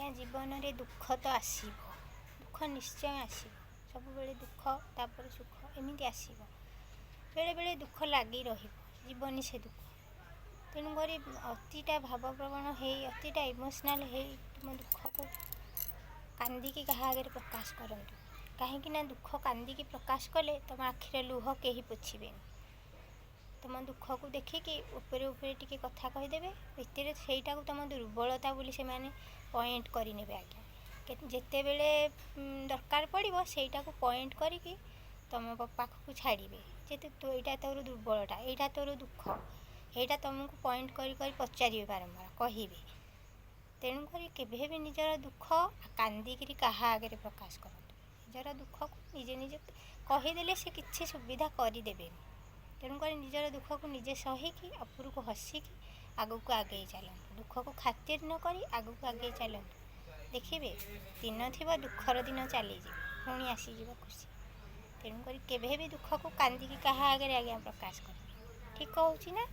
ଆଜ୍ଞା, ଜୀବନରେ ଦୁଃଖ ତ ଆସିବ, ଦୁଃଖ ନିଶ୍ଚୟ ଆସିବ। ସବୁବେଳେ ଦୁଃଖ ତାପରେ ସୁଖ ଏମିତି ଆସିବ। ବେଳେବେଳେ ଦୁଃଖ ଲାଗି ରହିବ, ଯିବନି ସେ ଦୁଃଖ। ତେଣୁକରି ଅତିଟା ଭାବପ୍ରବଣ ହେଇ, ଅତିଟା ଇମୋସନାଲ୍ ହେଇ ତୁମ ଦୁଃଖକୁ କାନ୍ଦିକି କାହା ଆଗରେ ପ୍ରକାଶ କରନ୍ତୁ। କାହିଁକି ନା ଦୁଃଖ କାନ୍ଦିକି ପ୍ରକାଶ କଲେ ତୁମ ଆଖିର ଲୁହ କେହି ପୋଛିବେନି। ତୁମ ଦୁଃଖକୁ ଦେଖିକି ଉପରେ ଉପରେ ଟିକେ କଥା କହିଦେବେ, ଭିତରେ ସେଇଟାକୁ ତୁମ ଦୁର୍ବଳତା ବୋଲି ସେମାନେ ପଏଣ୍ଟ କରିନେବେ ଆଜ୍ଞା। ଯେତେବେଳେ ଦରକାର ପଡ଼ିବ, ସେଇଟାକୁ ପଏଣ୍ଟ କରିକି ତୁମ ପାଖକୁ ଛାଡ଼ିବେ ଯେ ତୁ ଏଇଟା ତୋର ଦୁର୍ବଳତା, ଏଇଟା ତୋର ଦୁଃଖ। ଏଇଟା ତୁମକୁ ପଏଣ୍ଟ କରି କରି ପଚାରିବେ, ବାରମ୍ବାର କହିବେ। ତେଣୁକରି କେବେ ବି ନିଜର ଦୁଃଖ କାନ୍ଦିକିରି କାହା ଆଗରେ ପ୍ରକାଶ କରନ୍ତୁ। ନିଜର ଦୁଃଖକୁ ନିଜେ ନିଜେ କହିଦେଲେ ସେ କିଛି ସୁବିଧା କରିଦେବେନି। ତେଣୁକରି ନିଜର ଦୁଃଖକୁ ନିଜେ ସହିକି, ଉପରକୁ ହସିକି ଆଗକୁ ଆଗେଇ ଚାଲନ୍ତୁ। ଦୁଃଖକୁ ଖାତିର ନ କରି ଆଗକୁ ଆଗେଇ ଚାଲନ୍ତୁ। ଦେଖିବେ, ଦିନ ଥିବ ଦୁଃଖର ଦିନ ଚାଲିଯିବ, ପୁଣି ଆସିଯିବ ଖୁସି। ତେଣୁକରି କେବେ ବି ଦୁଃଖକୁ କାନ୍ଦିକି କାହା ଆଗରେ ଆଜ୍ଞା ପ୍ରକାଶ କରିବେ। ଠିକ୍ କହୁଛି ନା?